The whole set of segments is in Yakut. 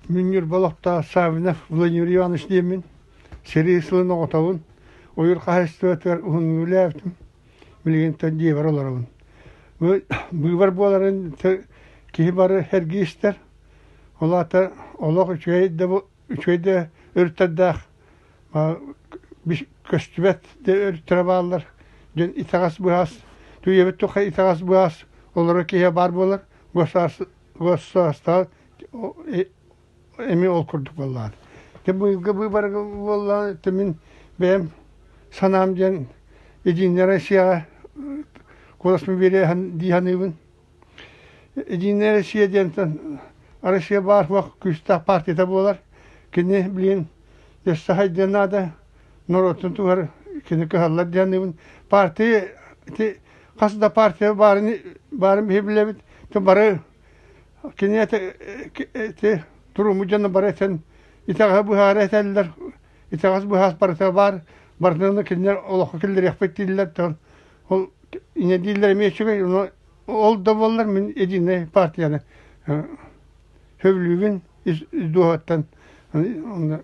Мин Ньурба олохтоох Саввинов Владимир Иванович диэммин. Сэрии сылын оҕотобун. Ойуур хаһаайыстыбатыгар уһуннук үлэлээбитим. Билигин дьиэбэр олоробун. Быыбар буоларын киһи бары сэргии истэр. Ол аата олох үчүгэй да үчүгэй да өрүттэрдээх көстүбэт да өрүттэрэ бааллар. Дьон итэҕэс быһаас, түүйэбит тухха итэҕэс быһаас олорор киһи баар буолар. Государство эмиэ ол курдук буоллаҕа. Дьэ быйылгы быыбарга буоллаҕына ити мин бэйэм санаам диэн Единая Россияҕа куоласпын биэриэ дии саныыбын. Единая Россия диэнтэн Россия баар суох күүстээх партията буолар. Кини билигин өссө хайдыан наада, норуотун туһугар кини кыһаллар дии саныыбын. Партия ити хас да партия баарын баарын биһи билэбит. Бары Кини ити туруммут дьоно бары этэн итэҕэһи быһаара этэллэр, итэҕэс быһаас барыта баар, барытын кинилэр олоххо киллэриэхпит дииллэр, ол инньэ дииллэр эмиэ үчүгэй, ол да буоллар мин единая партияны сөбүлүүбүн ис дууһаттан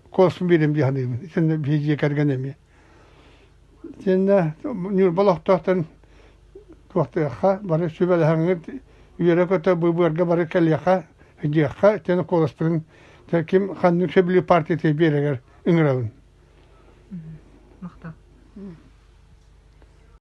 куоласпын биэриэм дии саныыбын, итиннэ биһиги дьиэ кэргэн эмиэ. Итиннэ Ньурба олохтоохторун туохтуохха, бары сүбэлэһэҥҥит үөрэ-көтө быыбарга бары кэлиэхэ, дьиэххэ итиэннэ куоласпытын ким ханнык сөбүлүүр партиятыгар биэрэригэр ыҥырабын. Махтал.